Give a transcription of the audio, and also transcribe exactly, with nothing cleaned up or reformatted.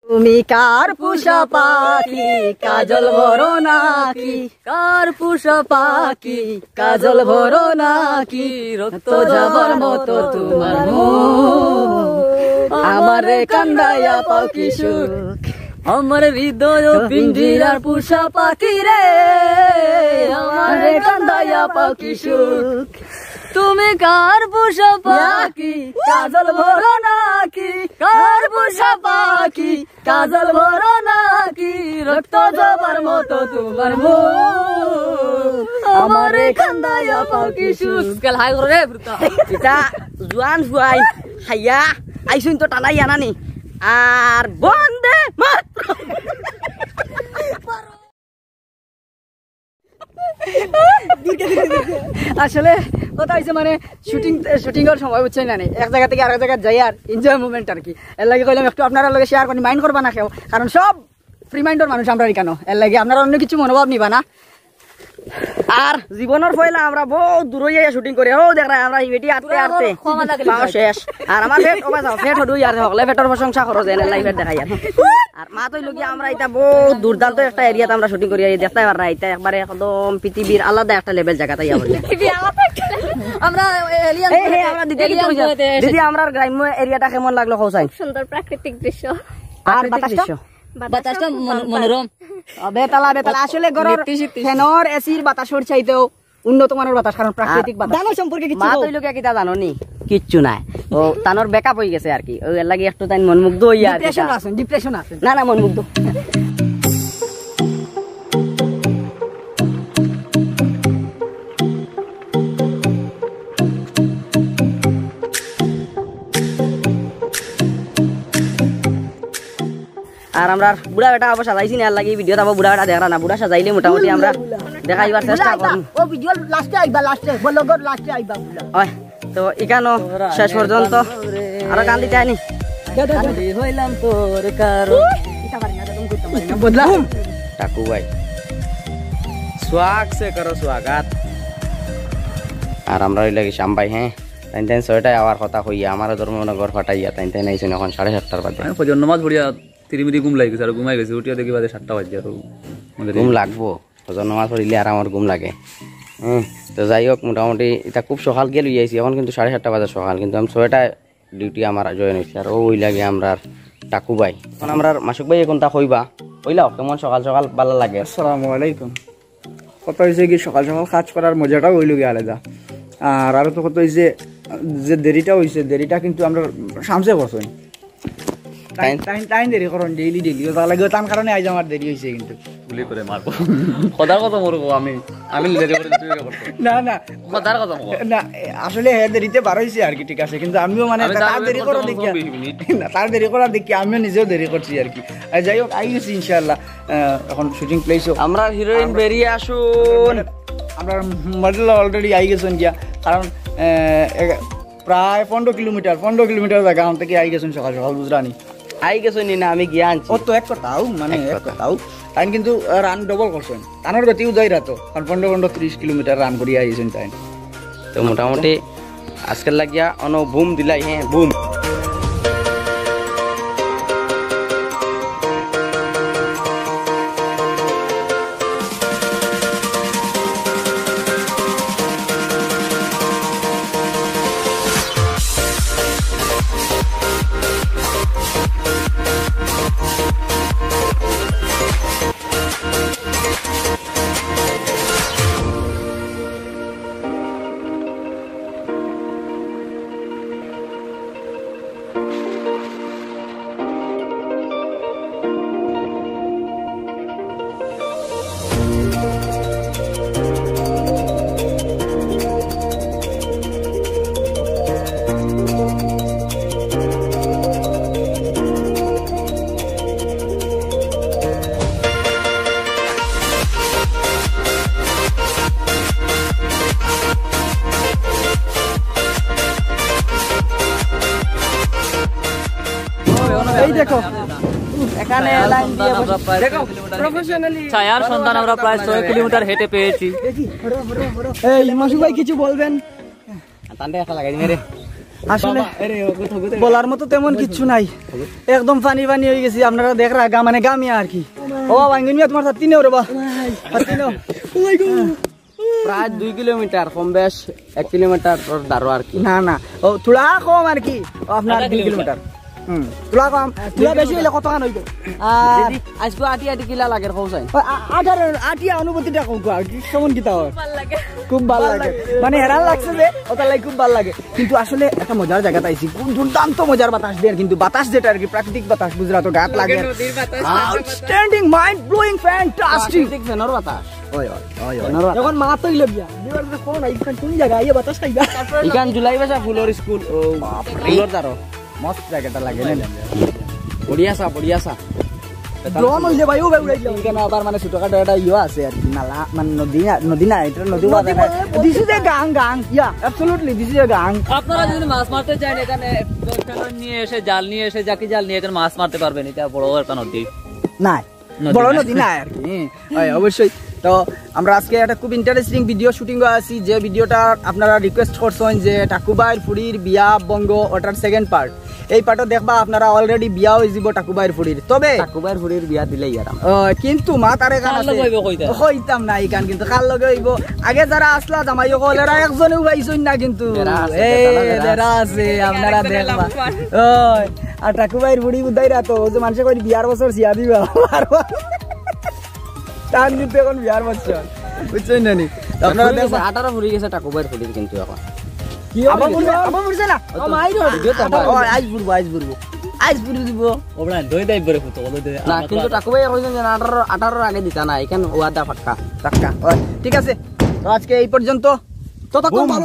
তুমি কার পোষা পাখি, কাজল ভরো নাকি? কার পোষা পাখি, কাজল ভরো নাকি? রক্ত যাবার মতো তোমার মুখ। আমারে কান্দাইয়া পাও কি সুখ? আমার হৃদয় পিঞ্জিরার পোষা পাখি রে, আমারে কান্দাইয়া পাও কি সুখ? তুমি কার পোষা পাখি, কাজল ভরো নাকি? কার পোষা পাখি, কাজল ভরো নাকি? রক্ত যাবার মতো তোমার মুখ। আমারে কান্দাইয়া পাও কি সুখ? গেল হাই করে রে, বুড়া। ইতা জুয়ান জুয়াই খাইয়া আইছইন তো টানাই আনানি। আর বন্দে মাতরম। আসলে কথা হইছে মানে শুটিং, শুটিংর সময় বুঝছইন না নি, এক জায়গা থাকি আরেক জায়গা যাই আর এনজয় মোমেন্ট আর কি। এর লাগি কইলাম একটু আপনারার লগে শেয়ার করি, মাইন্ড করবা না কেউ, কারণ সব ফ্রি মাইন্ডর মানুষ আমরা এখানো। এর লাগি আপনারা অন্য কিছু মনোভাব নিবা না। আর জীবনর পয়লা আমরা বহুত দূর হইয়া শুটিং করি। ও দেখরা আমরা ইবেটি আটতে আটতে পাও শেষ। আর আমার পেট ওবা যাও, পেট হডু ইয়ার হকলে পেটর প্রশংসা করো যেন লাইভে দেখাই আর। আর মাত অইলো কি আমরা ইতা বহুত দুর্দান্ত একটা এরিয়াত আমরা শুটিং করি, এই দেখতায় পাররা ইতা একবারে একদম পৃথিবীর আলাদা একটা লেভেল জায়গা তাই আমরা। আমরা এলিয়ান এই, এই, আমরা দিদি কি কইছো? দিদি, আমরার গ্রাম্য এরিয়াটা কেমন লাগলো কও চাই? সুন্দর প্রাকৃতিক দৃশ্য। আর বাতাসটা? বাতাসটা মন-, মনোরম। বেতালা, বেতালা। আসলে ঘরর ফ্যানর, এসির বাতাসর চাইতেও উন্নত মানের বাতাস, কারণ প্রাকৃতিক বাতাস। দানো সম্পর্কে কিছু মাত কও। অইলো গিয়া কিতা জানো নি? কিচ্ছু নাই। ও তানর ব্রেকআপ হই গেছে আর কি। ও এর লাগি একটু তাই মনমুগ্ধ হইয়া আর কি। ডিপ্রেশন আছেন, ডিপ্রেশন আছেন। না, না, মনমুগ্ধ। আর আমরা বুড়া বেটা আবার সাজাইছি না, এর লাগি ভিডিওত আবার বুড়া বেটা দেখরা না। বুড়া সাজাইলে মোটামুটি আমরা দেখাইবার চেষ্টা করমু। ও ভিডিও লাস্টে আইবা, লাস্টে, ব্লগর লাস্টে আইবা বুড়া। ওই, তো ইখানো শেষ পর্যন্ত আরো গান দিতে আইনি। হইলাম তোর কারণ। বদলা। টাকু ভাই। স্বাগ সে করো স্বাগত। আর আমরা অইলা কি শ্যাম ভাই, হ্যাঁ? তাইন তাইন ছয়টায় আওয়ার কথা কইয়া, আমারও ধর্মনগর ফাটাইয়া, তাইন তাইন আইছইন এখন সাড়ে সাতটার বাদে। আমি ফজর নামাজ পড়িয়া তিরিমিরি ঘুম লাগি গেছে, আর ঘুমাই গেছি, উঠিয়া দেখি বাজে সাতটা বাজে আর আমাদের ঘুম এই লাগবো, ফজর নামাজ পড়িলে আর আমার ঘুম লাগে। হুম, তো যাই হোক, মোটামুটি ইতা খুব সকাল গিয়া লইয়া আইছি, এখন কিন্তু সাড়ে সাতটা বাজে সকাল, কিন্তু আমি ছয়টায় ডিউটি আমার জয়েন হইছে। আর ও অইলা গিয়া আমরার টাকু ভাই, এখন আমরার মাসুক ভাই কোনটা কইবা, কইলাও কেমন সকাল সকাল ভালা লাগে? আসসালামু আলাইকুম। কথা হইছে কি, সকাল সকাল কাজ করার মজাটাও অইলো গিয়া আলাদা। আর আরো তো কথা হইছে যে দেরিটা হইছে, দেরিটা কিন্তু আমরা শামসে করছইন। তাইন, তাইন, তাইন দেরি করইন ডেইলি ডেইলি, ও তার লাগি তান কারণে আইজ আমার দেরি হইছে কিন্তু। গুলি করে মারবো। খোদার কথা মরবো আমি, আমি দেরি করে তুই করবো। না, না। খোদার কথা মরবো। না, আসলে হে দেরিতে বার হইছে আর কি, ঠিক আছে, কিন্তু আমিও মানে আমি তার তার দেরি করার দেখি, না, তার দেরি করার দেখি আমিও নিজেও দেরি করছি আর কি। আর যাই হোক, আই গেছি ইনশাআল্লাহ। আহ, এখন শুটিং প্লেসও। আমরা হিরোইন আমরা বেরিয়ে আসুন। আমরা মডেল অলরেডি আই গেছেন গিয়া, কারণ, আহ, এক-, প্রায় পনেরো কিলোমিটার, পনেরো কিলোমিটার জায়গা আমার থেকে আই গেছেন সকাল সকাল, বুঝরানি। আই গেছেন নি না, আমি গিয়া আনছি। ও তো এক কথাও, মানে এক এক কথা। কথাও। তাইন কিন্তু, আহ, রান ডবল করছেন। তানোর গতিও যাই রাতো, কারণ পনেরো, পনেরো, ত্রিশ কিলোমিটার রান করিয়া আইছেন তাইন। তো মোটামুটি আজকের লাগিয়া অনো বুম দিলাই, হ্যাঁ, বুম। এই দেখো, এখানে লাইন দিয়ে বসে। দেখো, প্রফেশনালি ছায়ার সন্ধান আমরা প্রায় ছয় কিলোমিটার হেঁটে পেয়েছি। এই মাসুক ভাই কিছু বলবেন? টানটা একটা লাগাই দিন রে। আসলে বাবা, আরে, ও কোথাও, কোথাও? বলার মতো তেমন কিচ্ছু নাই, একদম পানি পানি অই গেছি। আপনারা দেখরা গা, মানে গামিয়া আর কি। ও বাবা, ইঞ্জিন মিয়া, তুমার ছাতি নেও রে বা। ছাতি নেও। প্রায় দুই কিলোমিটার, কম বেশ এক কিলোমিটার দাঁড়ো আর কি। না, না, ও থুড়া কম আর কি, ও আপনার আধা দুই কিলোমিটার। কিলোমিটার। হুম, থুড়া কম, থুড়া বেশি অইলে কতখান অইবো? আর দিদি, আজকে আটি আটি কিলা লাগের কও চাই? ও, আ-, আটার আটিয়া অনুভূতিটা কও, কও, কি কেমন কিতা অয়? ভালা লাগে। খুব ভালা লাগে। মানে হেরান লাগছে যে, ওটার লাগি খুব ভালা লাগে। কিন্তু আসলে একটা মজার জাগাত আইছি, খুব দুর্দান্ত মজার বাতাস দের, কিন্তু বাতাস যেটা আর কি, প্রাকৃতিক বাতাস, বুঝরা তো, গাত লাগে। নদীর বাতাস, আউটস্ট্যান্ডিং, মাইন্ড ব্লোয়িং, ফ্যান্টাস্টিক। প্রাকৃতিক ফ্যানর বাতাস। ওই, ওই, ওই, ওই। ফ্যানর বাতাস। এখন মা তো ইলে বিয়া। বিয়ার যে ফোন আইছান কোন জাগা? আইয়া বাতাস খাইবা। ইখান জুলাই বাসা ফুলর স্কুল, ও, ফুলর দারো। মস্ত জাগাটা লাগে না? বড়িয়া সা, বড়িয়া সা। ড্রোন অইলে ভাই, ও ভাই উড়াই দিলাম। এখানে আবার মানে ছোটখাটো একটা ইয়ে আছে আর কি, নালা, মানে নদী না, নদী না, এটা নদী নদী বাঁধে না। বলে, বলে। This is a gang, gang. Yeah, absolutely, this is a gang. আপনারা যদি মাছ মারতে চান, এখানে ফেলন নিয়ে এসে, জাল নিয়ে এসে, জাকি জাল নিয়ে এখানে মাছ মারতে পারবেন। এটা বড় একটা নদী। না, নদী বড় না। নদী না আর কি। হ্যাঁ, অবশ্যই। তো আমরা আজকে একটা খুব ইন্টারেস্টিং ভিডিও শুটিং আছি, যে ভিডিওটা আপনারা রিকোয়েস্ট করছেন যে টাকুবাইর ফুড়ির বিয়া বঙ্গ, ওটার সেকেন্ড পার্ট। এই পার্টও দেখবা আপনারা, অলরেডি বিয়া অই যিবো টাকুবাইর ফুড়ির। তবে টাকুবাইর ফুড়ির বিয়া দিলেই আর আমরা। ও, কিন্তু মা তারে কার লগে অইবো কইতা? কইতাম না ইখান, কিন্তু কার লগে অইবো? আগে যারা আসলা জামাই অকল, এরা একজনেও পাইছইন না কিন্তু। এরা আছে, এ, এরা আছে। এরা আছে, আপনারা একজনে দেখবা। লাভবান। ওই, আর টাকুবাইর ফুড়ি বুঝাইরা তো, ও যে মানষে কই বিয়ার বছর ছিয়া দিবা। টান দিতে এখন বিয়ার বছর। বুঝছইন না নি? তো আপনারা ফুড়ি দেখবা। গেছে, আঠারো ফুড়ি গেছে টাকুবাইর ফুড়ির কিন্তু এখন। কি আবার হবে? ফুড়ছে, আবার ফুড়ছে না? ও তো, ও মাই রে। ভিডিও তো আবার। ও, আইজ ফুড়বো, আইজ ফুড়বো। আইজ ফুড়ি দিবো। ওবড়া, দই দাই পরে ফুটো, ওলো দে, না, আমার তো কিন্তু আঠারো। টাকুবাই কইছইন যে আঠারো, আঠারোর আগে দিতা না, ইখান ওয়াদা পাক্কা। পাক্কা। ও, ঠিক আছে। তো আজকে এই পর্যন্ত। ততক্ষণ বুম। ভালো